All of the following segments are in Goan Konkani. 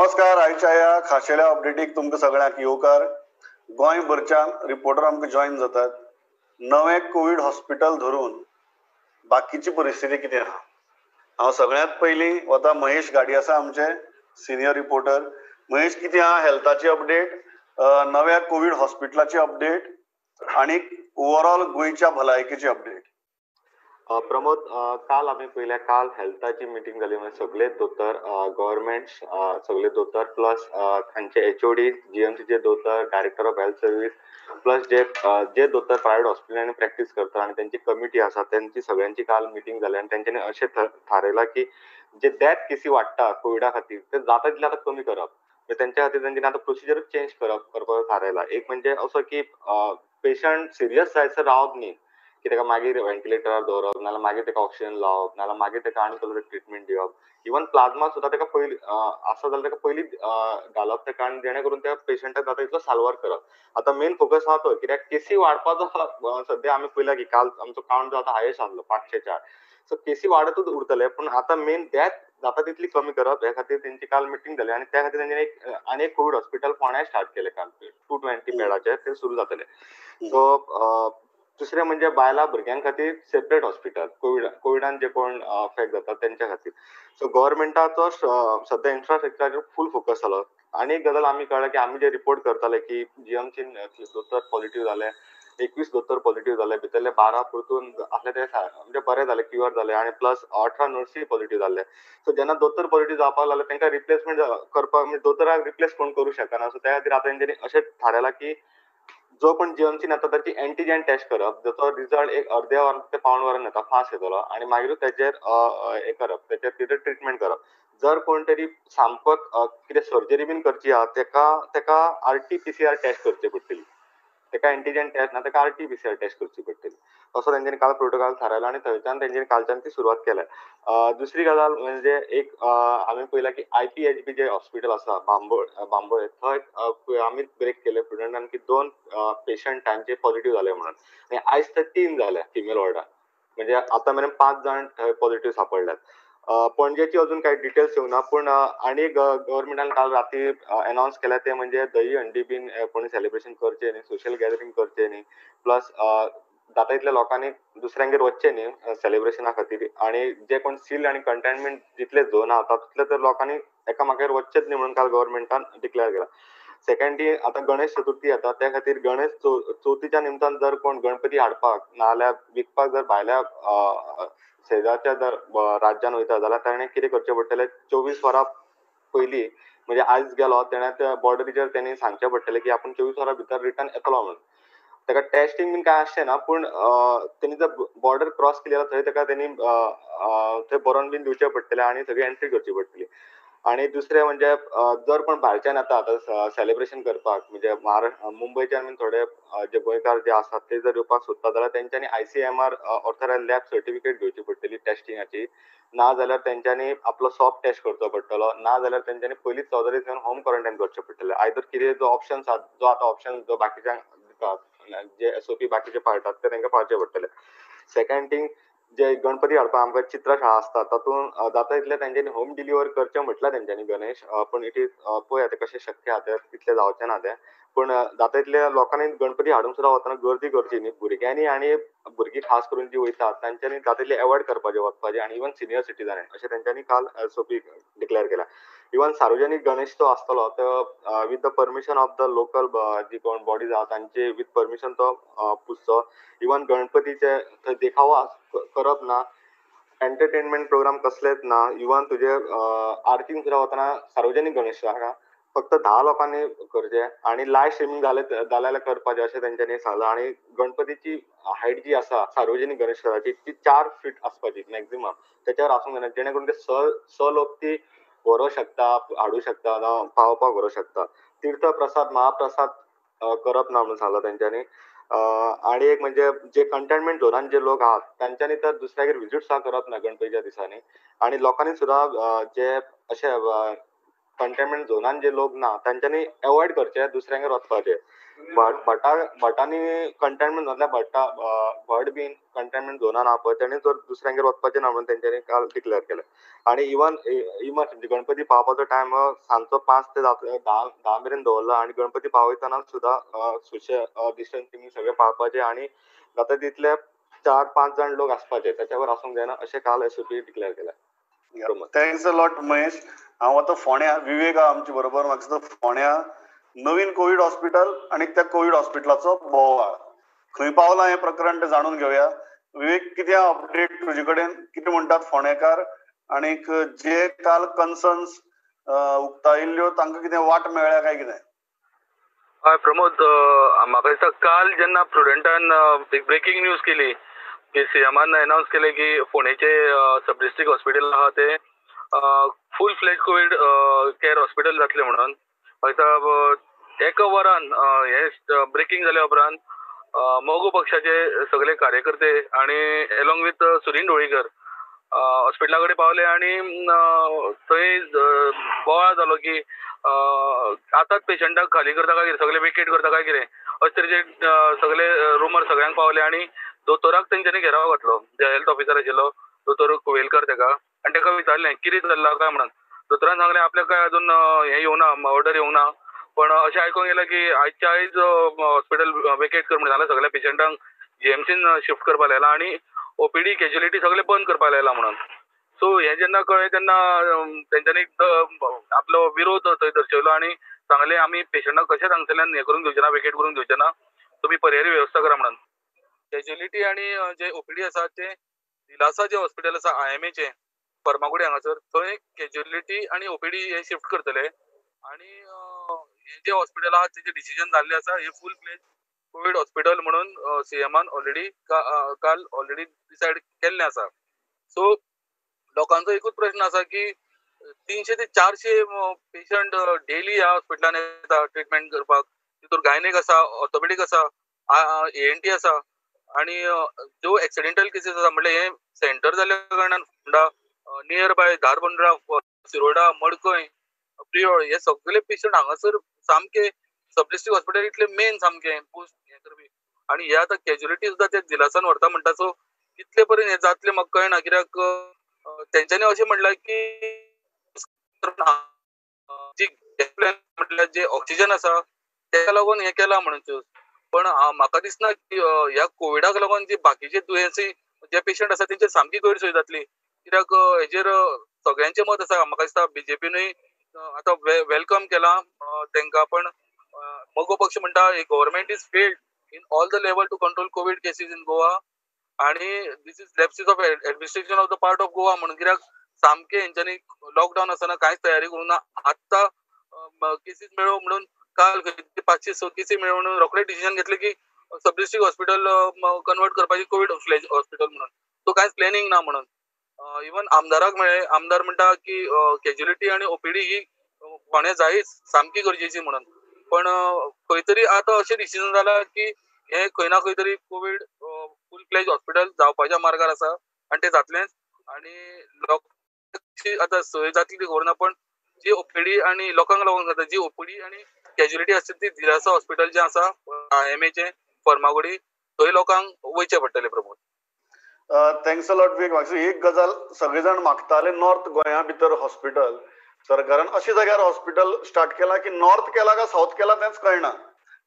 नमस्कार, आयच्या ह्या खाशेल्या अपडेटीक तुमकां सगळ्यांक येवकार. गोंयभरच्यान रिपोर्टर आमकां जॉयन जातात. नवें कोवीड हॉस्पिटल धरून बाकीची परिस्थिती कितें आहा, हांव सगळ्यांत पयलीं वता महेश घाडी आसा आमचे सिनियर रिपोर्टर. महेश, कितें आहा हेल्थाची अपडेट, नव्या कोवीड हॉस्पिटलाची अपडेट आनी ओवरऑल गोंयच्या भलायकेची अपडेट? प्रमोद, काल आमी पळयल्या, काल हेल्थाची मिटींग जाली. म्हणजे सगळे दोतोर, गव्हर्मेंट सगळे दोतोर प्लस तांचे एचओडी, जीएमसीचे दोतोर, director of health service plus जे जे दोतोर प्रायवेट हॉस्पिटलांनी प्रॅक्टीस करता आनी तेंची कमिटी आसा, तेंची सगळ्यांची काल मिटींग जाली आनी तेंच्यांनी अशें थारायलां की जे डेथ केसी वाडटा कोविडा खातीर ते जाता तितले आतां कमी करप. तेंच्या खातीर तेंच्यांनी आतां प्रोसिजरूच चेंज करपाचो थारायला. एक म्हणजे असो की पेशंट सिरियस जायसर रावप न्ही, की ताका मागीर व्हेंटिलेटरार दवरप, नाजाल्यार मागीर ताका ऑक्सिजन लावप, नाजाल्यार मागीर ताका आनी कसलो ट्रिटमेंट दिवप. इवन प्लाझ्मा सुद्दां ताका पयलीं आसा जाल्यार ताका पयलीं घालप ताका, आनी जेणे करून त्या पेशंटाक जाता तितलो साल्वार करप. आतां मेन फोकस आहा तो, कित्याक केसी वाडपाचो सद्या आमी पळयला की काल आमचो कावंट जो आतां हायस्ट आसलो 504. सो केसी वाडतूच उरतले, पूण आतां मेन डेथ जाता तितली कमी करप हे खातीर तेंची काल मिटींग जाली. आनी त्या खातीर तेंच्यांनी एक आनी एक कोवीड हॉस्पिटल फोंड्या स्टार्ट केलें काल, 220 बेडाचें तें सुरू जातलें. सो दुसरें म्हणजे बायलां भुरग्यां खातीर सेपरेट हॉस्पिटल, कोविडान जे कोण अफेक्ट जाता तेंच्या खातीर. सो गव्हर्मेंटाचो सद्या इन्फ्रास्ट्रक्चराचेर फूल फोकस जालो. आनी एक गजाल आमी कळ्ळें की आमी जे रिपोर्ट करताले की जीएमसीन दोतोर पॉझिटिव्ह जाले, 21 दोतोर पॉझिटिव्ह जाले, भितरले 12 परतून आसले ते म्हणजे बरे जाले, क्युअर जाले, आनी प्लस 18 नर्सी पॉझिटिव्ह जाल्ले. सो जेन्ना दोतोर पॉझिटिव्ह जावपाक लागले तांकां रिप्लेसमेंट करपाक, म्हणजे दोतोराक रिप्लेस कोण करूं शकना. सो त्या खातीर आतां तेंच्यांनी अशें थारायलां की जो कोण जीएमसीन येता ताची एंटीजन टेस्ट करप, जाचो रिजल्ट एक अर्द्या वरान ते पावण वरान येता, फास्ट येतलो, आनी मागीरूच तेचेर हें करप, तेचेर कितें ट्रिटमेंट करप. जर कोण तरी सामको कितें सर्जरी बीन करची आहा तेका RT-PCR test करची पडटली, तेका एंटीजन टेस्ट ना, तेका RT-PCR test करची पडटली. असो तेंच्यांनी काल प्रोटोकॉल थारायलो आनी थंयच्यान तेंच्यांनी कालच्यान ती सुरवात केल्या. दुसरी गजाल म्हणजे एक आमी पळयला की IPHB जे हॉस्पिटल आसा बांबोळे, थंय आमी ब्रेक केले प्रुडंटान की 2 पेशंट तांचे पॉझिटिव्ह जाले म्हणून, आनी आयज ते 3 जाले फिमेल वॉर्डान. म्हणजे आतां मेरेन 5 जाण थंय पॉझिटिव्ह सापडल्यात. पणजेची अजून कांय डिटेल्स येवना, पूण आनी गव्हर्मेंटान काल राती अनावन्स केल्या ते म्हणजे दही हंडी बीन कोणी सेलिब्रेशन करचें न्ही, सोशल गॅदरींग करचें न्ही, प्लस जाता तितल्या लोकांनी दुसऱ्यांगेर वचचें न्ही सेलिब्रेशना खातीर, आनी जे कोण सील आनी कंटेनमेंट जितले झोन आहा तितले तर लोकांनी एकामेकागेर वचचेच न्ही म्हणून काल गव्हर्मेंटान डिक्लेअर केला. सेकंडली आतां गणेश चतुर्थी येता, त्या खातीर गणेश चवथीच्या निमतान जर कोण गणपती हाडपाक नाजाल्यार विकपाक जर भायल्या शेजारच्या जर राज्यान वयता जाल्यार ताणें कितें करचें पडटलें, 24 वरां पयलीं, म्हणजे आयज गेलो तेणें त्या बॉर्डरीचेर तेणी सांगचें पडटलें की आपूण 24 वरां भितर रिटर्न येतलो म्हणून. ताका टेस्टिंग बीन कांय आसचें ना, पूण तेणी जर बॉर्डर क्रॉस केली जाल्यार थंय ताका तेणी थंय बरोवन बीन दिवचें पडटलें आनी सगळी एंट्री करची पडटली. आनी दुसरें म्हणजे जर कोण भायरच्यान येता आतां सेलिब्रेशन करपाक, म्हणजे महाराष्ट्र मुंबयच्यान बीन थोडे जे गोंयकार जे आसात ते जर येवपाक सोदता जाल्यार तेंच्यांनी ICMR authorise lab certificate घेवची पडटली टेस्टिंगाची, ना जाल्यार तेंच्यांनी आपलो सॉफ्ट टेस्ट करचो पडटलो, ना जाल्यार तेंच्यांनी पयलींच 14 दीस येवन होम क्वॉरंटायन करचें पडटलें. आयदर कितें जो ऑप्शन आसा, जो आतां ऑप्शन जो बाकीच्यांक दितात, जे SOP बाकीचे पाळटात ते तांकां पाळचे पडटले. सेकंड थींग, जे गणपती हाडपाक आमकां चित्रशाळा आसता तातूंत जाता तितलें तेंच्यांनी होम डिलिव्हर करचें म्हटलां तेंच्यांनी गणेश, पूण it is पळया तें कशें शक्य आहा तें, तितलें जावचें ना तें, पूण जाता तितल्या लोकांनी गणपती हाडूंक सुद्दां वतना गर्दी करची न्ही, भुरग्यांनी आनी भुरगीं खास करून जी वयतात तांच्यांनी जाता तितलें एवॉयड करपाचें वचपाचें, आनी इवन सिनियर सिटीजन अशें तेंच्यांनी काल SOP declare केला. इवन सार्वजनीक गणेश जो आसतलो तो with the permission of the local जी कोण बॉडीज आहा तांचे विथ परमिशन तो पुजचो. इवन गणपतीचे थंय देखावो करप ना, एंटरटेनमेंट प्रोग्राम कसलेच ना, इवन तुजे आरतीन सुद्दां वतना सार्वजनीक गणेश फक्त 10 लोकांनी करचें आनी लायव्ह स्ट्रिमींग जाल्यार करपाचें अशें तेंच्यांनी सांगलां. आनी गणपतीची हायट जी आसा सार्वजनीक गणेशाची ती 4 फीट आसपाची मॅक्झिमम, तेच्यावर आसूंक जायना, जेणे करून ते स लोक ती व्हरूंक शकता, हाडूंक शकता, जावं पावोवपाक व्हरूंक शकता. तीर्थ प्रसाद महाप्रसाद करप ना म्हणून सांगलां तेंच्यांनी. आनी एक म्हणजे जे कंटेनमेंट झोनान जे लोक आहात तांच्यांनी तर दुसऱ्यागेर विजीट सुद्दां करप ना गणपतीच्या दिसांनी. आनी लोकांनी सुद्दां जे अशे कंटेनमेंट झोनान जे लोक ना तांच्यांनी एवॉयड करचे दुसऱ्यांगेर वचपाचे. भटांनी कंटेनमेंट झोनांतल्या भट बीन कंटेनमेंट झोनान आहा पळय तेणी जर दुसऱ्यांगेर वचपाचें ना म्हणून तेंच्यांनी काल डिक्लेअर केलें. आनी इवन इमर्जन्सी गणपती पावपाचो टायम सांजचो 5 ते 10 मेरेन दवरला आनी गणपती पावयतना सुद्दां सोशल डिस्टन्सिंग सगळें पाळपाचें आनी जाता तितले 4-5 जाण लोक आसपाचे, त्याच्यावर आसूंक जायना अशें काल एसओपी डिक्लेअर केलें. Thanks a lot Mahesh. हांव आतां फोंड्या विवेक आमचे बरोबर, म्हाका दिसता फोंड्या नवीन कोवीड हॉस्पिटल आनी त्या कोवीड हॉस्पिटलाचो बोवाळ खंय पावलां हें प्रकरण तें जाणून घेवया. विवेक, कितें अपडेट तुजे कडेन, कितें म्हणटात फोंडेकार आनीक जे काल कन्सर्न्स उक्तायिल्ल्यो तांकां कितें वाट मेळ्ळ्या काय कितें? हय प्रमोद, म्हाका दिसता काल जेन्ना प्रुडंटान एक ब्रेकींग न्यूज केली की सीएमान अनावन्स केलें की फोंडेचे सब डिस्ट्रिक्ट हॉस्पिटल आहा ते full fledge Covid care hospital जातलें म्हणून. म्हाका दिसता एका वरान हे ब्रेकींग जाल्या उपरांत मगो पक्षाचे सगळे कार्यकर्ते आनी एलोंग विथ सुरीन ढवळीकर हॉस्पिटला कडेन पावले आनी थंय बोवाळ जालो की आतांच पेशंटाक खाली करता काय कितें, सगळे वेकेट करता काय कितें, अशे तरेचे सगळे रुमर सगळ्यांक पावले आनी दोतोराक तेंच्यांनी घेराव घातलो, जे हेल्थ ऑफिसर आशिल्लो दोतोर कुवेलकर तेका, आनी तेका विचारलें कितें चल्लां काय म्हणून. दोतोरान सांगलें आपल्याक काय अजून हें येवना, ऑर्डर येवना, पण अशें आयकूंक येयलां की आयच्या आयज हॉस्पिटल वेकेट कर म्हणून सांगलां, सगळ्या पेशंटांक जीएमसीन शिफ्ट करपाक लायला आनी ओपीडी कॅज्युलिटी सगळें बंद करपाक लायला म्हणून. सो हें जेन्ना कळ्ळें तेन्ना तेंच्यांनी आपलो विरोध थंय दर्शयलो आनी सांगलें आमी पेशंटाक कशेंच हांगसरल्यान हें करून घेवचे ना, वेकेट करून घेवचे ना, तुमी पर्यायी वेवस्था करा म्हणून. कॅज्युलिटी आनी जे ओपीडी आसा ते दिलासा जे हॉस्पिटल आसा आयएमएचें फर्मागुडी हांगासर थंय कॅज्युलिटी आनी ओपीडी हे शिफ्ट करतले आनी हे जे हॉस्पिटल आहा तेजें डिसिजन जाल्लें आसा हे फूल फ्लेज कोवीड हॉस्पिटल म्हणून सीएमान ऑलरेडी काल ऑलरेडी डिसायड केल्लें आसा. सो लोकांचो एकूच प्रश्न आसा की 300 ते 400 पेशंट डेली ह्या हॉस्पिटलान येता ट्रिटमेंट करपाक, तितूर गायनेक आसा, ऑर्थोपेडीक आसा, एएनटी आसा आनी ज्यो एक्सिडेंटल केसीस आसा म्हणल्यार हें सेंटर जाल्ल्या कारणान फोंडा, नियर बाय धारबंदरा, शिरोडा, मडकय, प्रियोळ हे सगळे पेशंट हांगासर सामके सब डिस्ट्रिक्ट हॉस्पिटल इतले मेन सामके पोस्ट हें करपी आनी हे आतां कॅज्युलिटी सुद्दां ते दिलासान व्हरता म्हणटा. सो कितले पर्यंत हें जातलें म्हाका कळना, कित्याक तेंच्यांनी अशें म्हणलां की जी म्हटल्यार जे ऑक्सिजन आसा तेका लागून हें केलां म्हणून चूज, पण म्हाका दिसना की ह्या कोविडाक लागून जी बाकीचे दुयेंसी जे पेशंट आसा तेंची सामकी गैरसोय जातली, कित्याक हेजेर सगळ्यांचें मत आसा. म्हाका दिसता बीजेपीनूय आतां welcome केलां तेंकां, पण मगो पक्ष म्हणटा government is failed in all the level to control Covid cases in Goa आनी this is lapses of administration of the part of Goa म्हणून, कित्याक सामकें हेंच्यांनी लॉकडावन आसतना कांयच तयारी करूंक ना, आत्तां केसीस मेळ्ळ्यो म्हणून काल 506 केसी मेळ्ळ्यो म्हणून रोखडे डिसिजन घेतलें की सब डिस्ट्रिक्ट हॉस्पिटल कन्वर्ट करपाचें कोवीड हॉस्पिटल म्हणून. सो कांयच प्लॅनिंग ना म्हणून. इवन आमदाराक मेळ्ळे, आमदार म्हणटा की कॅज्युलिटी आनी ओपीडी ही फोंड्या जायच, सामकी गरजेची म्हणून, पण खंय तरी आतां अशें डिसिजन जालां की हें खंय ना खंय तरी कोवीड फूल फ्लेज हॉस्पिटल जावपाच्या मार्गार आसा आनी तें जातलेंच आनी लोकांची आतां सोय जातली ती खबर ना, पण जी ओपीडी आनी लोकांक लागून जाता जी ओपीडी आनी कॅज्युलिटी आसता ती दिलासा हॉस्पिटल जें आसा आयएमएचें फर्मागुडी थंय लोकांक वयचें पडटलें. Pramod, thanks a lot Vivek. एक गजाल सगळे जाण मागताले नॉर्थ गोंया भितर हॉस्पिटल, सरकारान अशे जाग्यार हॉस्पिटल स्टार्ट केला की नॉर्थ केला काय सावथ केला तेंच कळना,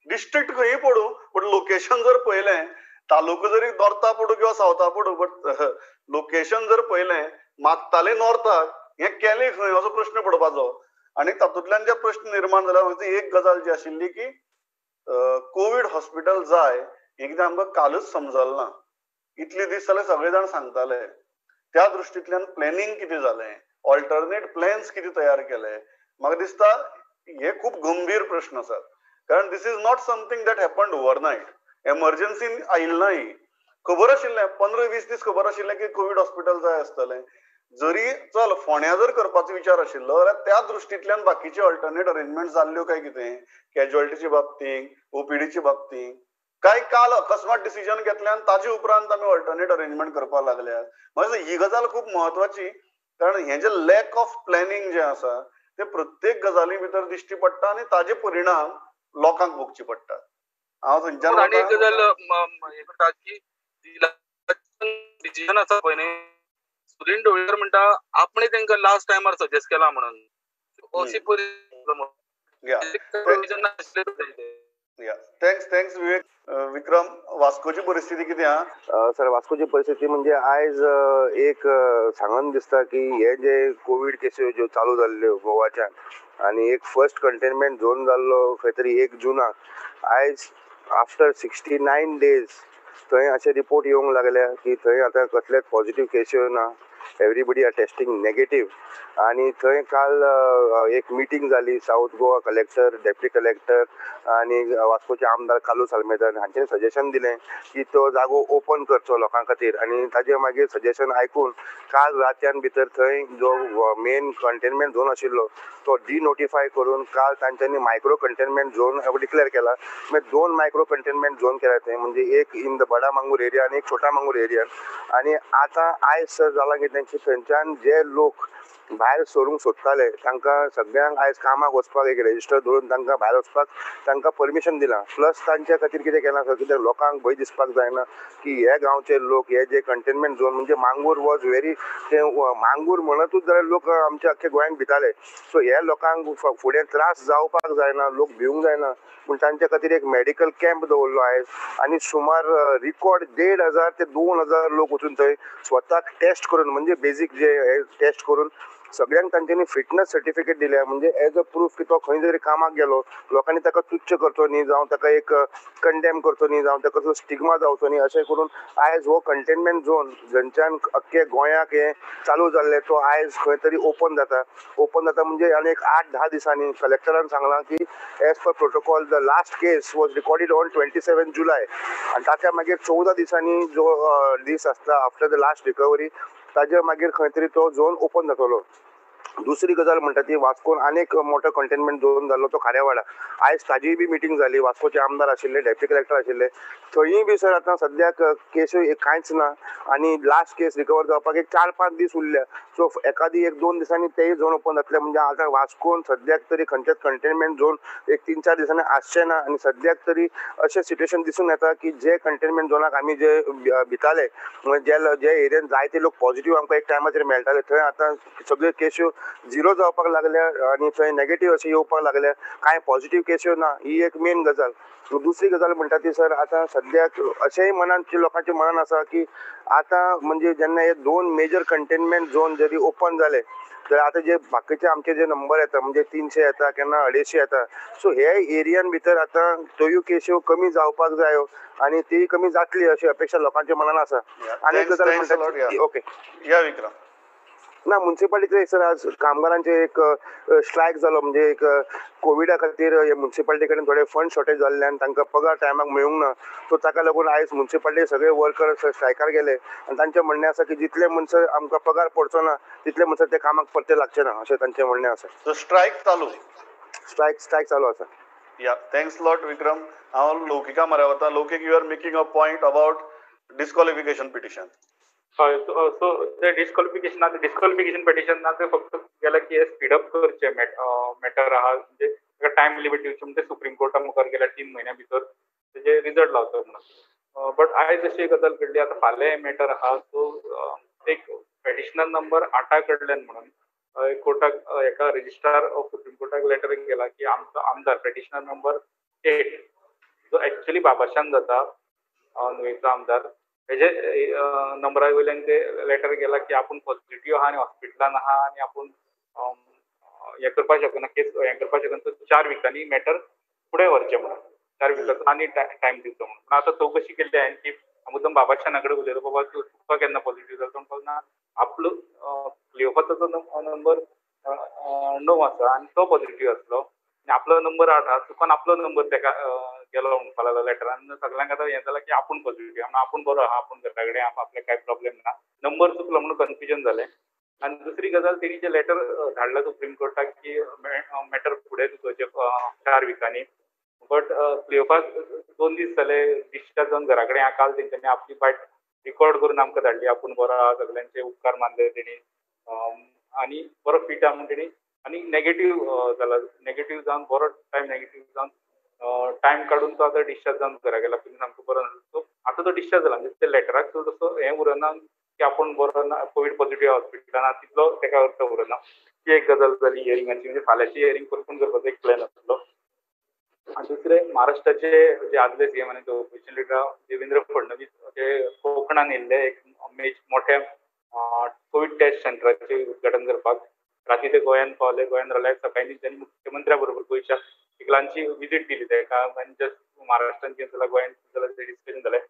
डिस्ट्रिक्ट खंयी पडूं बट लोकेशन जर पळयलें, तालुको जरी नॉर्था पडूं किंवा सावथा पडूं बट लोकेशन जर पळयलें मागताले नॉर्थाक, हें केलें खंय असो प्रश्न पडपाचो. आनी तातूंतल्यान जे प्रश्न निर्माण जाला म्हणजे एक गजाल जी आशिल्ली की कोवीड हॉस्पिटल जाय हें कितें आमकां कालूच समजलें ना, इतले दीस जाले सगळे जाण सांगताले. त्या दृश्टींतल्यान प्लॅनिंग कितें जालें, ऑल्टरनेट प्लॅन्स कितें तयार केले, म्हाका दिसता हे खूब गंभीर प्रश्न आसात. कारण this is not something that happened overnight, एमर्जन्सीन आयिल्लें ना ही, खबर आशिल्लें 15-20 दीस खबर आशिल्लें की कोवीड हॉस्पिटल जाय आसतलें. जरी चल फोंड्या जर करपाचो विचार आशिल्लो जाल्यार त्या दृश्टींतल्यान बाकीचे ऑल्टरनेट अरेंजमेंट जाल्ल्यो काय कितें, कॅज्युअलिटीचे बाबतींत, ओपीडीचे बाबतींत, काय काल अकस्मात डिसिजन घेतल्यान ताजे उपरांत आमी ऑल्टरनेट अरेंजमेंट करपाक लागल्यात. म्हणजे ही गजाल खूब म्हत्वाची, कारण हें जे लॅक ऑफ प्लॅनिंग जें आसा ते प्रत्येक गजाली भितर दिश्टी पडटा आनी ताजे परिणाम लोकांक भोगचे पडटात. हांव थंयच्यान आनी एक गजाल हें करता की डिसिजन आसा पळय न्ही, सुदिन ढवळीकर म्हणटा आपणे तांकां लास्ट टायमार सजेस्ट केला म्हणून, अशी thanks thanks विवेक. विक्रम, वास्कोची परिस्थिती कितें आहा? सर, वास्कोची परिस्थिती म्हणजे आयज एक सांगन दिसता की हे जे कोवीड केसी ज्यो चालू जाल्ल्यो गोवाच्यान आनी एक फर्स्ट कंटेनमेंट झोन जाल्लो खंय तरी 1 जूनाक, आयज आफ्टर 69 डेज थंय अशे रिपोर्ट येवंक लागल्या की थंय आतां कसलेच पॉझिटिव्ह केसी ना, एवरीबडी आर टेस्टिंग नेगेटीव. आनी थंय काल एक मिटींग जाली south Goa collector, deputy collector आनी वास्कोचे आमदार कार्लूस आल्मेदा हांचें सजेशन दिलें की तो जागो ओपन करचो लोकां खातीर. आनी ताजे मागीर सजेशन आयकून काल रातयान भितर थंय जो मेन कंटेनमेंट झोन आशिल्लो तो डिनोटिफाय करून काल तांच्यांनी मायक्रो कंटेनमेंट झोन डिक्लेअर केला. मागीर 2 मायक्रो कंटेनमेंट झोन केला थंय, म्हणजे एक इन the बडा मांगूर एरिया आनी एक छोटा मांगूर एरिया. आनी आतां आयज सर जालां कितें की थंयच्यान जे लोक भायर सरूंक सोदताले तांकां सगळ्यांक आयज कामाक वचपाक एक रेजिस्टर दवरून तांकां भायर वचपाक तांकां परमिशन दिलां. प्लस तांच्या खातीर कितें केलां सर, कित्याक लोकांक भंय दिसपाक जायना की हे गांवचे लोक हे जे कंटेनमेंट झोन म्हणजे मांगूर वॉज व्हेरी, ते मांगूर म्हणतूच जाल्यार लोक आमच्या अख्ख्या गोंयांत भिताले. सो हे लोकांक फुडें त्रास जावपाक जायना, लोक भिवंक जायना पूण तांच्या खातीर एक मेडिकल कॅम्प दवरलो आयज. आनी सुमार रिकॉर्ड 1500 ते 2000 लोक वचून थंय स्वताक टेस्ट करून म्हणजे बेजीक जे टेस्ट करून सगळ्यांक तांच्यांनी फिटनस सर्टिफिकेट दिल्या, म्हणजे एज अ प्रूफ की तो खंय जरी कामाक गेलो लोकांनी ताका तुच्छ करचो न्ही, जावं ताका एक कंडेम करचो न्ही, जावं ताका स्टिग्मा जावचो न्ही, अशें करून आयज हो कंटेनमेंट झोन जंच्यान अख्खे गोंयाक हें चालू जाल्लें तो आयज खंय तरी ओपन जाता. ओपन जाता म्हणजे आनी एक 8-10 दिसांनी कलेक्टरान सांगलां की as per protocol the last case was recorded on 27 July आनी ताच्या मागीर 14 दिसांनी जो दीस आसता आफ्टर the last recovery ताजे मागीर खंय तरी तो झोन ओपन जातलो. दुसरी गजाल म्हणटा ती वास्कोन आनीक मोठो कंटेनमेंट झोन जाल्लो तो खारेवाडा, आयज ताजीय बी मिटींग जाली, वास्कोचे आमदार आशिल्ले, डेप्युटी कलेक्टर आशिल्ले, थंयूय बी सर आतां सद्याक केसूय कांयच ना आनी लास्ट केस रिकवर जावपाक एक 4-5 दीस उरल्या. सो एकादी 1-2 दिसांनी तेय झोन ओपन जातले. म्हणजे आतां वास्कोन सद्याक तरी खंयचेच कंटेनमेंट झोन एक 3-4 दिसांनी आसचें ना आनी सद्याक तरी अशें सिट्युएशन दिसून येता की जे कंटेनमेंट झोनाक आमी जे भिताले म्हणजे जे एरियन जायते लोक पॉझिटिव्ह आमकां एक टायमाचेर मेळटाले थंय आतां सगळ्यो केश्यो झिरो जावपाक लागल्या आनी थंय नेगेटीव अशें येवपाक लागल्या, कांय पॉझिटिव्ह केश्यो ना, ही एक मेन गजाल. दुसरी गजाल म्हणटा ती सर आतां सद्याक अशेंय मनान लोकांच्या मनान आसा की आतां म्हणजे जेन्ना हे 2 मेजर कंटेनमेंट झोन जरी ओपन जाले तर आतां जे बाकीचे आमचे जे नंबर येता म्हणजे 300 येता केन्ना 250 येता, सो हे एरियान भितर आतां त्योय केश्यो कमी जावपाक जायो आनी ती कमी जातली अशी अपेक्षा लोकांच्या मनान आसा. आनी एक गजाल म्हणटा ओके या विक्रम ना, मुन्सिपालिटीचे सर आज कामगारांचे एक स्ट्रायक जालो, म्हणजे एक कोविडा खातीर मुन्सिपालिटी कडेन थोडे फंड शॉर्टेज जाल्ल्यान तांकां पगार टायमाक मेळूंक ना, सो ताका लागून आयज मुन्सिपालिटी सगळे वर्कर स्ट्रायकार गेले आनी तांचें म्हणणें आसा की जितले म्हणसर आमकां पगार पडचो ना तितले म्हणसर ते कामाक परते लागचे ना अशें तांचें म्हणणें आसा. सो स्ट्रायक चालू, स्ट्रायक चालू आसा. या thanks lot विक्रम. हांव लौकिका मऱ्या वता. Loukik, you are making a point about disqualification petition. हय, सो ते डिस्क्वॉलिफिकेशन डिस्क्वॉलिफिकेशन पिटिशन ना, ते फक्त गेला की हे स्पीडअप करचे मॅटर आहा, म्हणजे ताका टायम लिमीट दिवची म्हणजे सुप्रीम कोर्टा मुखार गेल्या 3 म्हयन्या भितर तेजे रिजल्ट लावचो म्हणून. बट आयज अशी गजाल घडली, आतां फाल्यां हें मॅटर आहा, सो एक पेटिशनर नंबर 8 कडल्यान म्हणून कोर्टाक एका रजिस्ट्रार ऑफ सुप्रीम कोर्टाक लेटर गेला की आमचो आमदार पेटिशनर नंबर 8 जो एक्चुअली बाबाशान जाता नुवेचो आमदार, हेजे नंबरा वयल्यान ते लेटर गेला की आपूण पॉझिटिव्ह आहा आनी हॉस्पिटलान आहा आनी आपूण हें करपाक शकना, केस हें करपाक शकना, सो 4 विकांनी मॅटर फुडें व्हरचें म्हणून, 4 विकांचो आनी टायम दिवचो म्हणून. पूण आतां चवकशी केल्ली हांवें की मुद्दम बाबाशाना कडेन उलयलो, बाबा तुका केन्ना पॉझिटिव्ह जालो, तो म्हणपाक ना आपलो क्लियोपाचो नंबर 9 आसा आनी तो पॉझिटिव्ह आसलो आनी आपलो नंबर 8 आहा, चुकोन आपलो नंबर तेका गेलो म्हणपाक लागलो लेटरान. सगळ्यांक आतां हें जालां की आपूण पॉझिटिव्ह म्हणून आपूण बरो आहा, आपूण घरा कडेन आपल्याक कांय प्रॉब्लेम ना, नंबर चुकलो म्हणून कन्फ्युजन जालें. आनी दुसरी गजाल तेणी जें लेटर धाडलां सुप्रीम कोर्टाक की मॅटर फुडें चुकोवचें 4 विकांनी, बट क्लियोपास 2 दीस जाले डिस्चार्ज जावन घरा कडेन. काल तेंच्यांनी आपली फायट रिकॉर्ड करून आमकां धाडली, आपूण बरो आहा, सगळ्यांचे उपकार मानले तेणी आनी बरो फिट आहा म्हणून तेणी आनी नेगेटीव जाला. नेगेटीव जावन बरो टायम नेगेटीव जावन टायम काडून तो आतां डिस्चार्ज जावन घरा गेला. पयलीं सामको बरो नासलो, सो आतां तो डिस्चार्ज जाला. म्हणजे ते लेटराक सुद्दां तसो हें उरना की आपूण बरो ना, कोवीड पॉझिटिव्ह हॉस्पिटलान, तितलो ताका अर्थ उरना. ती एक गजाल जाली हियरिंगाची, म्हणजे फाल्यांची हियरींग पोस्टपोन करपाचो एक प्लॅन आसलो. आनी दुसरें, महाराष्ट्राचे जे आदले सीएम आनी ऑपोजिशन लिडर देवेंद्र फडणवीस ते कोकणान येयल्ले एक मोठ्या कोवीड टेस्ट सेंटराचें उद्घाटन करपाक. राती ते गोंयांत पावले, गोंयांत रावले. सकाळीं तांणी मुख्यमंत्र्या बरोबर गोंयच्या एक ल्हानशी विजीट दिली ताका आनी जस्ट महाराष्ट्रान कितें जालां, गोंयांत कितें जालां तें डिस्कशन जालें.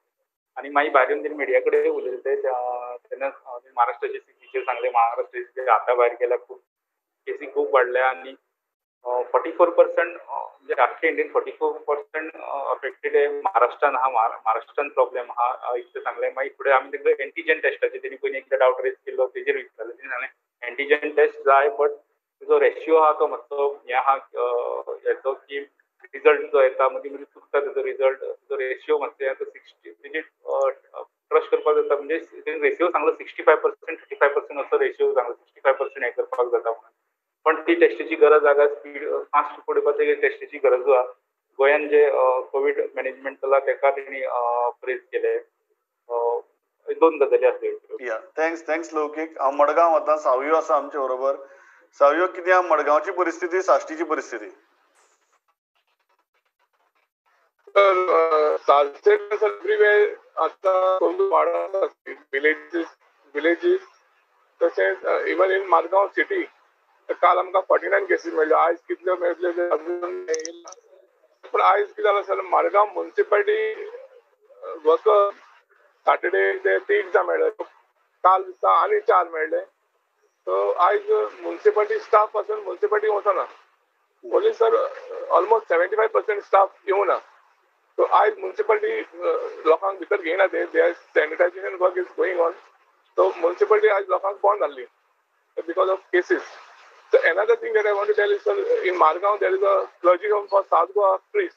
आनी मागीर भायर येवन तेणी मिडिया कडेन उलयले ते तेन्ना महाराष्ट्राचे स्थितीचेर सांगलें. महाराष्ट्राचे हाता भायर गेल्या, खूब केसी खूब वाडल्या आनी 44% म्हणजे आख्खे इंडियन 44% अफेक्टेड महाराष्ट्रान आहा. महाराष्ट्रान प्रॉब्लेम आहा इतलें सांगलें. मागीर फुडें आमी तांकां एंटीजन टेस्टाचेर तेणी पयलीं एकदां डावट रेज केल्लो तेजेर विचारलें. तेणी सांगलें एंटीजन टेस्ट जाय, बट तेजो रेशियो आहा तो मातसो हें आहा हेचो की रिजल्ट जो येता मदीं मदीं चुकता तेजो रिजल्ट, तेजो रेशियो मातसो तो 60 तेजेर ट्रस्ट करपाक जाता. म्हणजे तेणी रेशियो सांगलो 65% 35% असो रेशियो सांगलो, 65% हें करपाक जाता म्हणून. पण ती टेस्टीची गरज आसा, स्पीड फास्ट फुडें वचपाक टेस्टीची गरज आसा. गोंयान जे कोवीड मॅनेजमेंट चल्ला तेका तेणी प्रेज केले. दोन गजाली आसल्यो. या, thanks thanks लौकीक. हांव मडगांव वतां, सावयो आसा आमचे बरोबर. सावयो, कितें आहा मडगांवची परिस्थिती, साश्टीची परिस्थिती? तर सालसेट एवरीवेर आतां कोवीड वाडत आसा, विलेजीस तशेंच इवन इन मारगांव सिटी. काल आमकां 49 केसीस मेळ्ळ्यो, आयज कितल्यो मेळटल्यो ते अजून येयला. पूण आयज कितें जालां sir, Margao municipality worker Saturday ते 3 जाण मेळ्ळे, काल दिसा आनी 4 मेळ्ळे. सो आयज मुन्सिपालिटी स्टाफ पासून मुन्सिपालिटी वचना. Police sir almost 75% staff येवना. सो आयज मुन्सिपालिटी लोकांक भितर घेयना ते, they sanitisation work is going on. So municipality आयज लोकांक बंद जाल्ली because of cases. So another thing that I want to tell is, sir, in Margao there is a clergy home for South Goa priests.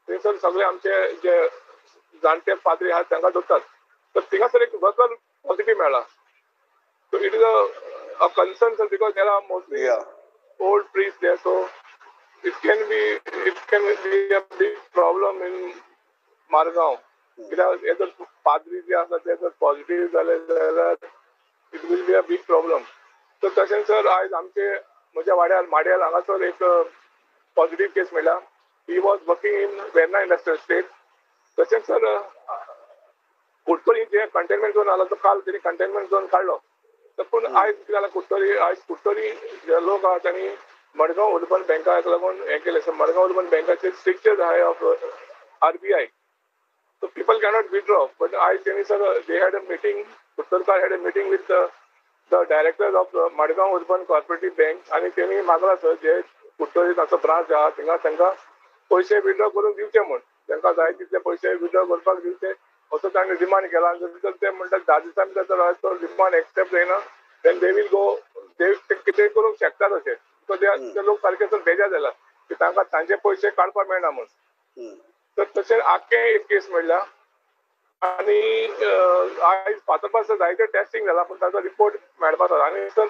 थंयसर सगळे आमचे जे जाणटे पाद्री आहात तांकां दवरतात. तर थिंगासर एक वर्कर पॉझिटिव्ह मेळ्ळा. So it is a concern sir, because there are mostly old priests there, so it can be a big problem in Margao. कित्याक हे जर पाद्री जे आसा ते जर पॉझिटिव्ह जाले जाल्यार it will be a big problem. तर तशेंच सर आयज आमचे म्हज्या वाड्यार माड्यार हांगासर एक पॉझिटिव्ह केस मेळ्ळा. He was working in Verna industrial estate. तशेंच सर कुडतरी जे कंटेनमेंट झोन आला तो काल तेणी कंटेनमेंट झोन काडलो. तर पूण आयज कितें जालां, कुडतरी आयज कुडतरी जे लोक आहा तांणी मडगांव अर्बन बँकाक लागून हें केलें. सो मडगांव अर्बन बँकाचेर स्ट्रिक्चर आहाय of RBI, so people cannot withdraw. But आयज तेणी sir they had a meeting, Kudtarkar had a meeting with the director of Madgaon urban cooperative bank आनी तेणी मागला सर जे कुडतरी ताचो ब्रांच आहा थिंगा तांकां पयशे विड्रॉ करून दिवचे म्हूण, तांकां जाय तितले पयशे विड्रॉ करपाक दिवचे असो तांणी डिमांड केला. जर ते म्हणटात 10 दिसां भितर जर तो डिमांड एक्सेप्ट जायना then they will go, ते कितेंय करूंक शकतात अशें. Because ते लोक सारके सर बेजार जाला की तांकां तांचे पयशे काडपाक मेळना म्हूण. तर तशें आख्खें एक केस मेळ्ळ्या. आनी आयज फातर्पा जायते टेस्टिंग जाला पूण ताचो रिपोर्ट मेळपाचो. आनी सर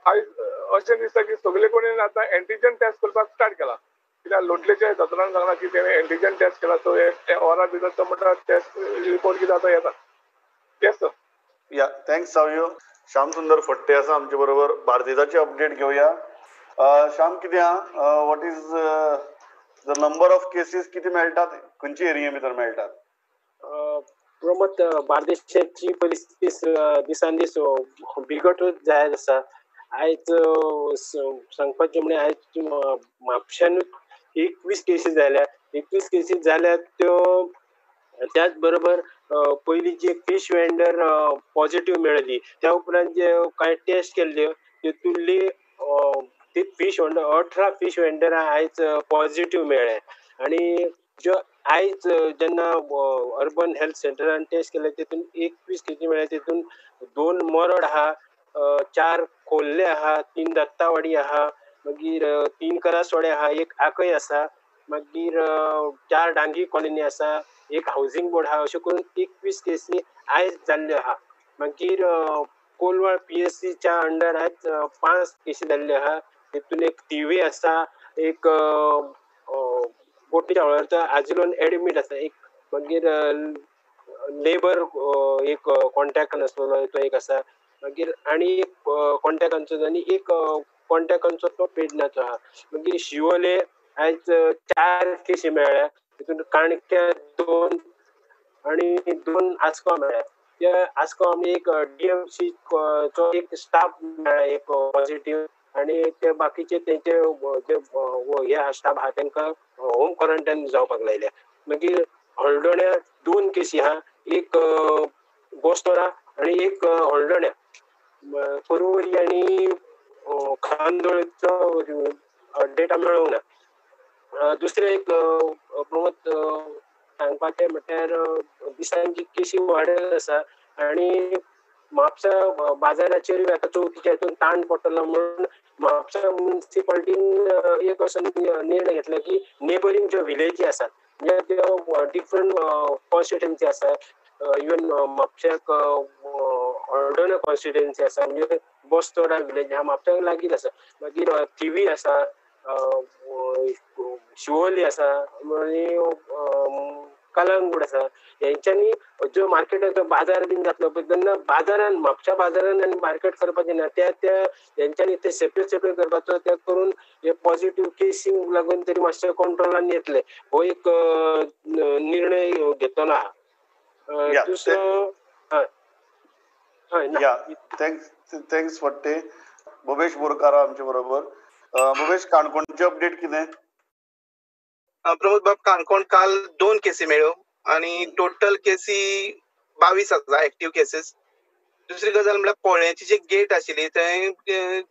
आयज अशें दिसता की सगळे कडेन आतां एंटीजन टेस्ट करपाक स्टार्ट केला. कित्याक लोटलेच्या दोतोरान सांगला की तेणें एंटीजन टेस्ट केला, सो वरा भितर तो म्हणटा टेस्ट रिपोर्ट कितें आतां येता. Yes sir. या, thanks Savio. Shyam सुंदर फट्टे आसा आमचे बरोबर, बार्देजाची अपडेट घेवया. श्याम, कितें आहा, what is the number of cases, कितें मेळटात, खंयचे एरिये भितर मेळटात? प्रमोद, बार्देशाची परिस्थिती दिसान दीस बिगटूच जायत आसा. आयज सांगपाचें म्हळ्यार आयज म्हापश्यानूच 21 केसी जाल्या. 21 केसी जाल्यात त्यो त्याच बरोबर पयलीं जी फीश वेंडर पॉझिटिव्ह मेळ्ळी त्या उपरांत जे कांय टेस्ट केल्ल्यो तितूंतली ती फीश वेंडर 18 फीश वेंडरां आयज पॉझिटिव्ह मेळ्ळे. आनी ज्यो आयज जेन्ना अर्बन हेल्थ सेंटरान टेस्ट केले तितून 21 केसी मेळ्ळे. तितून 2 मरड आहा, 4 खोल्ले आहा, 3 दत्तावाडी आहा, मागीर 3 करासवाडे आहा, 1 आकय आसा, मागीर 4 डांगी कॉलनी आसा, 1 हावजींग बोर्ड आहा. अश्यो करून 21 केसी आयज जाल्ल्यो आहा. मागीर कोलवाळ PSCच्या अंडर आयज 5 केसी जाल्ल्यो आहा. तितून एक थिवी आसा, एक कोटी आजिलोन एडमीट आसा, एक मागीर लेबर एक कॉन्टॅक्टान आसलेलो तो एक आसा, मागीर आनी एक कॉन्टॅक्टांचो आनी एक कॉन्टॅक्टांचो तो पेडण्याचो आहा. मागीर शिवोले आयज 4 केसी मेळ्ळ्या, तितून काणक्या 2 आनी 2 आस्गांव मेळ्ळ्या. त्या आस्गांव आमी एक DMC चो एक स्टाफ मेळ्ळा एक पॉझिटिव्ह, आनी ते बाकीचे तेंचे जे हे स्टाफ आहा तेंकां होम क्वॉरंटायन जावपाक लायल्या. मागीर हळदोण्या 2 केसी आहा, एक गोस्तोरा आनी एक हळदोण्या. पर्वरी आनी खांदोळचो डेटा मेळोंक ना. दुसरें एक प्रमोद सांगपाचें म्हटल्यार दिसांची केसी वाडत आसा आनी म्हापसा बाजाराचेर आतां चवथीच्या हितून ताण पडटलो म्हणून म्हापसा मुन्सिपाल्टीन एक असो निर्णय घेतला की नेबरींग ज्यो विलेजी आसात म्हणजे त्यो डिफरंट कॉन्स्टिट्युएन्सी आसा, इवन म्हापश्याक हळदोण्या कॉन्स्टिट्युएन्सी आसा, म्हणजे बस्तोडा विलेज ह्या म्हापश्याक लागींच आसा, मागीर थिवी आसा, शिवोली आसा आनी कलंगूट आसा. हेंच्यांनी ज्यो मार्केटाचो बाजार बीन जातलो पळय तेन्ना बाजारान म्हापशा बाजारान आनी मार्केट करपाचें ना, त्या त्या हेंच्यांनी ते सेपरेट सेपरेट करपाचो, ते करून हे पॉझिटिव्ह केसींक लागून तरी मातशें कंट्रोलान येतले, हो एक निर्णय घेतलो आहा. दुसरो thanks फट्टे. भोवेश बोरकार आमचे बरोबर. भोवेश, काणकोणची अपडेट कितें? प्रमोद बाब, काणकोण काल 2 केसी मेळ्यो आनी टोटल केसी 22 आसा एक्टीव केसीस. दुसरी गजाल म्हळ्यार पोळ्याची जी गेट आशिल्ली थंय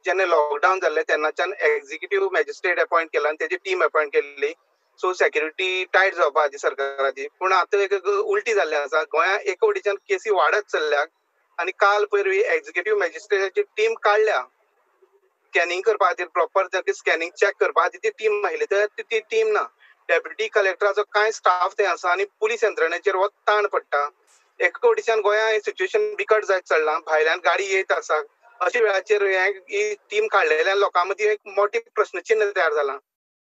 जेन्ना लॉकडावन जाल्लें तेन्नाच्यान एक्झिक्युटीव मॅजिस्ट्रेट अपॉयंट केला आनी तेजी टीम अपॉयंट केल्ली, सो सेक्युरिटी टायट जावपा खातीर सरकाराची. पूण आतां एक उल्टी जाल्लें आसा, गोंया एका वटेच्यान केसी वाडत चल्ल्या आनी काल पयर एक्झिक्युटीव मॅजिस्ट्रेटाची टीम काडल्या स्कॅनिंग करपा खातीर, प्रॉपर स्कॅनिंग चॅक करपा खातीर ती टीम आयली, तर ती टीम ना. डेप्युटी कलेक्टराचो कांय स्टाफ थंय आसा आनी पुलीस यंत्रणेचेर हो ताण पडटा. एका वटेच्यान गोंया सिच्युएशन बिकट जायत चल्लां, भायल्यान गाडी येत आसा, अशा वेळाचेर ही टीम काडलेल्यान लोकां मदीं एक मोठें प्रश्नचिन्ह तयार जालां.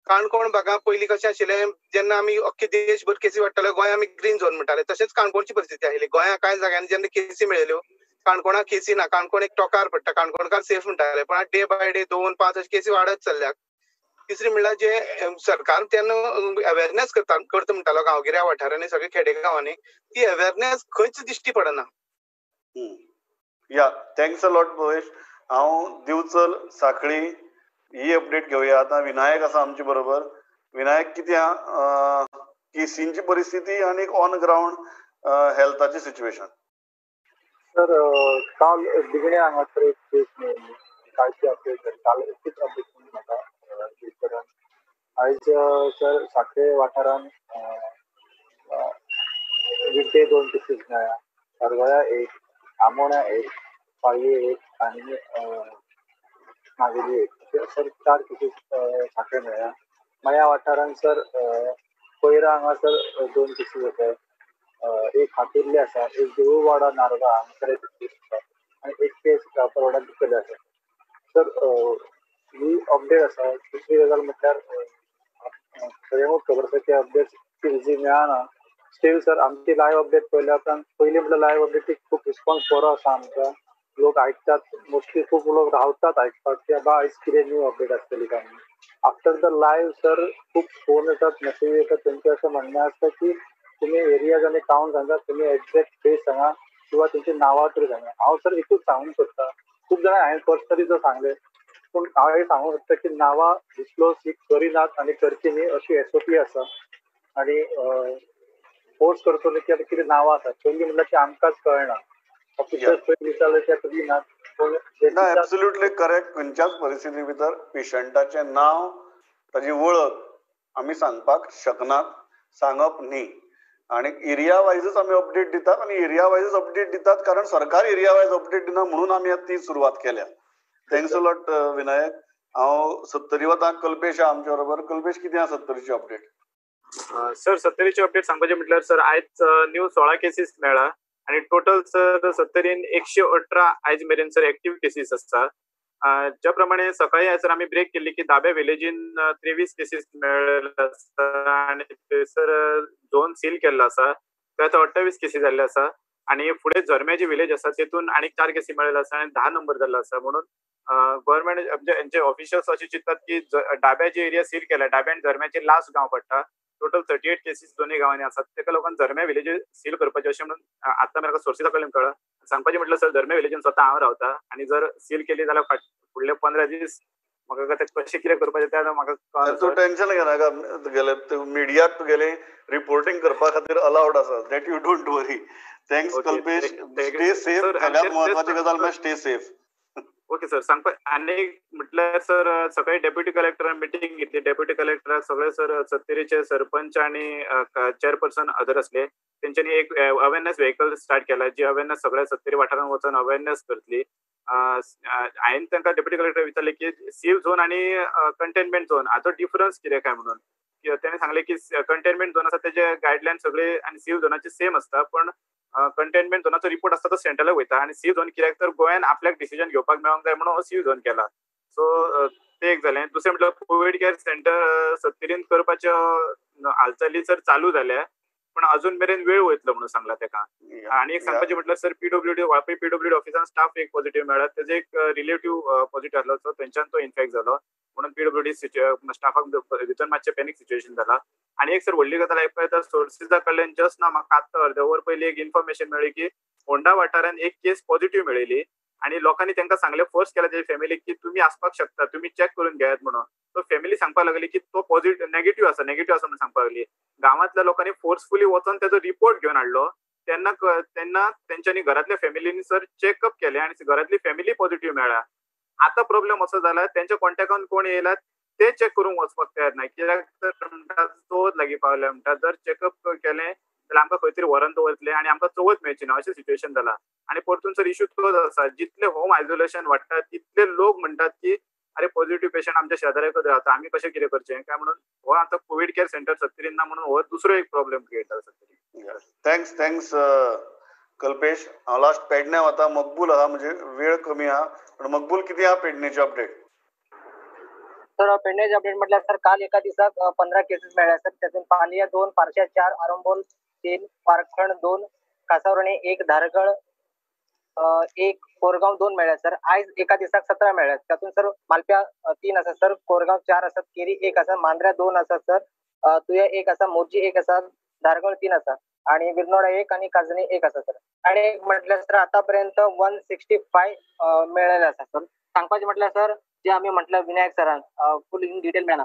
काणकोण भागां पयलीं कशें आशिल्लें, जेन्ना आमी अख्खे देशभर केसी वाडटाल्यो गोंया आमी ग्रीन झोन म्हणटाले, तशेंच काणकोणची परिस्थिती आशिल्ली. गोंया कांय जाग्यांनी जेन्ना केसी मेळ्ळ्यो काणकोणाक केसी ना, काणकोण एक टोकार पडटा, काणकोणकार सेफ म्हणटाले, पण डे बाय डे 2-5 अशे केसी वाडत चल्ल्यात. तिसरी म्हणल्यार जे सरकार तेन्ना अवेरनेस करता म्हणटालो गांवगिऱ्या वाठारांनी सगळे खेडेगांवांनी, ती अवेरनेस खंयच दिश्टी पडना. या thanks a lot Bhavesh. हांव दिवचल साखळी ही अपडेट घेवया. आतां विनायक आसा आमचे बरोबर. विनायक, कितें केसींची परिस्थिती आनी ऑन ग्रावंड हेल्थाची सिच्युएशन? सर, काल दिगणे हांगासर एक केस मेळ्ळी, कालची अपडेट जाली, काल एकूच अपडेट म्हाका. आयज सर साखळे वाठारान विड्डे 2 केसीस मेळ्ळ्या, हरवळ्या 1, आमोण्या 1, पाळये 1 आनी नावेली 1, सर 4 केसीस साखळे मेळ्ळ्या. मया वाठारान सर पयरा हांगासर 2 केसीस आसा, एक हातुर्ले आसा, एक देऊळवाडा नारवा हांगासर एक केस आसा आनी एक केस परवडा दुखले आसा. सर ही अपडेट आसा. दुसरी गजाल म्हटल्यार सगळ्यांकूच खबर आसा की अपडेट इजी मेळना. स्टील सर आमची लायव्ह अपडेट पळयल्या उपरांत पयलीं म्हटल्यार लायव्ह अपडेटीक खूब रिस्पॉन्स बरो आसा आमकां, लोक आयकतात, मोस्टली खूब लोक रावतात आयकपाक की बाबा आयज कितें न्यू अपडेट आसतली काय म्हणून. आफ्टर the live sir खूब फोन येतात, मेसेज येतात, तेंचें अशें म्हणणें आसता की तुमी एरियाज आनी टावन सांगा, तुमी एक्झॅक्ट प्लेस सांगा किंवा तेंची नांवां तरी सांगा. हांव सर एकूच सांगूंक सोदता, खूब जाणां हांवें पर्सनली जर सांगलें, पूण हांव हें सांगूंक सोदता की नांवां डिस्क्लोज ही करिनात आनी करची न्ही अशी SOP आसा आनी फोर्स करचो न्ही की आतां कितें नांवां आसात. पयलीं म्हटल्यार ती आमकांच कळना, ऑफिसर्स पयलीं विचारले ते दिनात. पूण एब्सोल्युटली करेक्ट, खंयच्याच परिस्थिती भितर पेशंटाचें नांव, ताजी वळख आमी सांगपाक शकनात, सांगप न्ही. आनी एरिया वायजच आमी अपडेट दितात आनी एरिया वायजच अपडेट दितात कारण सरकार एरिया वायज अपडेट दिना म्हणून आमी ती सुरवात केल्या. Thanks a lot Vinayak. हांव सत्तरी वता, कल्पेश आहा आमचे बरोबर. कल्पेश, कितें आहा सत्तरीची अपडेट? सर सत्तरीची अपडेट सांगपाचें म्हटल्यार सर आयज न्यू 16 केसीस मेळ्ळा आनी टोटल सर सत्तरीन 118 आयज मेरेन सर एक्टीव केसीस आसा. ज्या प्रमाणे सकाळी सर आमी ब्रेक केल्ली की दाबे विलेजीन 23 केसीस मेळ्ळे आसा आनी थंयसर झोन सील केल्लो आसा, थंय आतां 28 केसी जाल्ले आसा. आनी फुडें झरम्या जी विलेज आसा तेतून आनीक 4 केसी मेळ्ळे आसा आनी 10 नंबर जाल्लो आसा. म्हणून गव्हर्मेंट म्हणजे ऑफिशियल्स अशें चिंततात की डाब्याची एरिया सील केल्या, डाब्या आनी झरम्याचे लास्ट गांव पडटा, टोटल 38 केसीस दोनूय गांवांनी आसात, तेका लागून झरम्या विलेज सील करपाचें अशें म्हणून आतां म्हाका सोर्सीसा कडल्यान कळ्ळां. सांगपाचें म्हटल्यार सर झरम्या विलेजीन स्वता हांव रावता आनी जर सील केली जाल्यार फुडले 15 दीस म्हाका ते कशें कितें करपाचें तें आतां म्हाका. तूं टेन्शन घेनाका, तुगेलें मिडियाक तुगेलें रिपोर्टिंग करपा खातीर अलावड आसा, that you don't worry. Thanks Kalpesh, stay safe. सगळ्यात म्हत्वाची गजाल म्हळ्यार स्टे सेफ. ओके सर, सांगपा आनी म्हटल्यार सर सकाळी डेप्युटी कलेक्टरान मिटींग घेतली. डेप्युटी कलेक्टराक सगळे सर सत्तरीचे सरपंच आनी चेअरपर्सन हजर आसले. तेंच्यांनी एक अवेरनेस व्हेकल स्टार्ट केला, जी अवेरनेस सगळ्या सत्तरी वाठारांत वचून अवेरनेस करतली. हांवें तांकां डेप्युटी कलेक्टर विचारलें की सील झोन आनी कंटेनमेंट झोन हाचो डिफरन्स कितें काय म्हणून. तेणें सांगलें की कंटेनमेंट झोन आसा तेजे गायडलायन सगळे आनी सील झोनाचे सेम आसता, पण कंटेनमेंट झोनाचो रिपोर्ट आसता तो सेंट्रलाक वयता आनी सील झोन कित्याक तर गोंयान आपल्याक डिसिजन घेवपाक मेळोंक जाय म्हणून हो सील झोन केला. सो ते एक जालें. दुसरें म्हटल्यार कोवीड केअर सेंटर सत्तरीन करपाच्यो हालचाली सर चालू जाल्या, पण अजून मेरेन वेळ वयतलो म्हणून सांगला तेका. आनी एक सांगपाचें म्हटल्यार सर पीडब्ल्यूडी वाळपय पीडब्ल्यूडी ऑफिसान स्टाफ एक पॉझिटिव्ह मेळ्ळा, तेजे एक रिलेटिव्ह पॉझिटिव्ह आसलो, सो थंयच्यान तो इन्फेक्ट जालो म्हणून पीडब्ल्यूडी स्टाफाक भितर मातशें पॅनीक सिच्युएशन जाला. आनी एक सर व्हडली गजाल आयकपाक येता सोर्सीसा कडल्यान, जस्ट ना म्हाका आत्तां अर्दे वर पयलीं एक इन्फॉर्मेशन मेळ्ळी की होंडा वाठारांत एक केस पॉझिटिव्ह मेळिल्ली आनी लोकांनी तांकां सांगलें फोर्स केला तेजे फॅमिलीक की तुमी आसपाक शकता, तुमी चॅक करून घेयात म्हणून. सो फॅमिली सांगपाक लागली की तो पॉझिटिव्ह नेगेटिव्ह आसा, नेगेटिव्ह आसा म्हणून सांगपाक लागली. गांवांतल्या लोकांनी फोर्सफुली वचोन तेजो रिपोर्ट घेवन हाडलो, तेन्ना तेन्ना तेंच्यांनी घरांतल्या फॅमिलीनी सर चॅकअप केलें आनी घरांतली फॅमिली पॉझिटिव्ह मेळ्ळ्या. आतां प्रॉब्लेम असो जाला तेंच्या कॉन्टेक्टान कोण येयला ते चॅक करूंक वचपाक तयार ना, कित्याक तर म्हणटा चवथ लागीं पावल्या म्हणटा, जर चॅकअप केलें जाल्यार आमकां खंय तरी व्हरून दवरतले आनी आमकां चवथ मेळची ना अशें सिच्युएशन जाला. आनी परतून सर इश्यू तोच आसा, जितले होम आयसोलेशन वाडटा तितले लोक म्हणटात की अरे पॉझिटिव्ह पेशंट आमच्या शेजाऱ्याकच रावता, आमी कशें कितें करचें काय म्हणून. हो आतां कोवीड केअर सेंटर सत्तरीन ना म्हणून हो दुसरो एक प्रॉब्लेम क्रिएट जाला सत्तरीन. Thanks thanks Kalpesh. हांव लास्ट पेडण्या वता, मकबूल आहा, म्हणजे वेळ कमी आहा, पण मकबूल कितें आहा पेडणेची अपडेट? सर पेडण्याची अपडेट म्हटल्यार सर काल एका दिसाक 15 केसेस मेळ्ळ्या सर. त्यातून पालिया 2, पारशा 4, आरंबोल 3, पारखण 2, कासावरणे 1, धारगळ 1, कोरगांव 2 मेळ्ळ्या सर. आयज एका दिसाक 17 मेळ्ळ्या. त्यातून सर मालप्या 3 आसा सर, कोरगांव 4 आसात, केरी 1 आसा, मांद्र्या 2 आसा सर, तुया 1 आसा, मोरजी 1 आसा, धारगळ 3 आसा आणि विरनोडा 1 आणि काजणी 1 आसा सर. आणि एक म्हटल्यार सर आतापर्यंत 165 मेळ्ळेले आसा सर. सांगपाचें म्हटल्यार सर जे आमी म्हटलं विनायक सरान फूल इन डिटेल मेळना,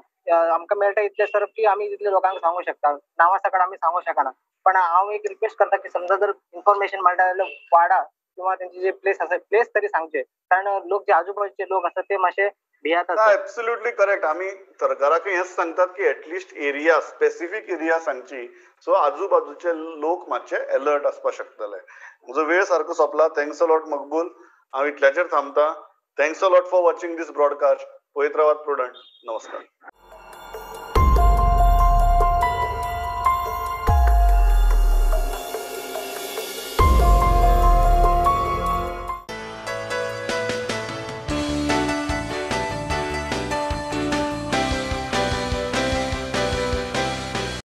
आमकां मेळटा इतले सर की आमी तितले लोकांक सांगू शकता, नांवा सकट आमी सांगू शकना. पण हांव एक रिक्वेस्ट करता की समजा जर इन्फॉर्मेशन मेळटा जाल्यार वाडा किंवा त्यांचे जे प्लेस आसा प्लेस तरी सांगचे, कारण लोक जे आजूबाजूचे लोक आसा ते मातशे भियात आसा. Absolutely correct. आमी सरकाराकय हेच सांगतात की at least area, specific area सांगची, सो आजूबाजूचे लोक मातशे अलर्ट आसपाक शकतले. म्हजो वेळ सारको सोंपला. Thanks a lot मकबूल, हांव इतल्याचेर थांबता. Thanks a lot for watching this broadcast. पळयत रावात प्रुडंट. नमस्कार.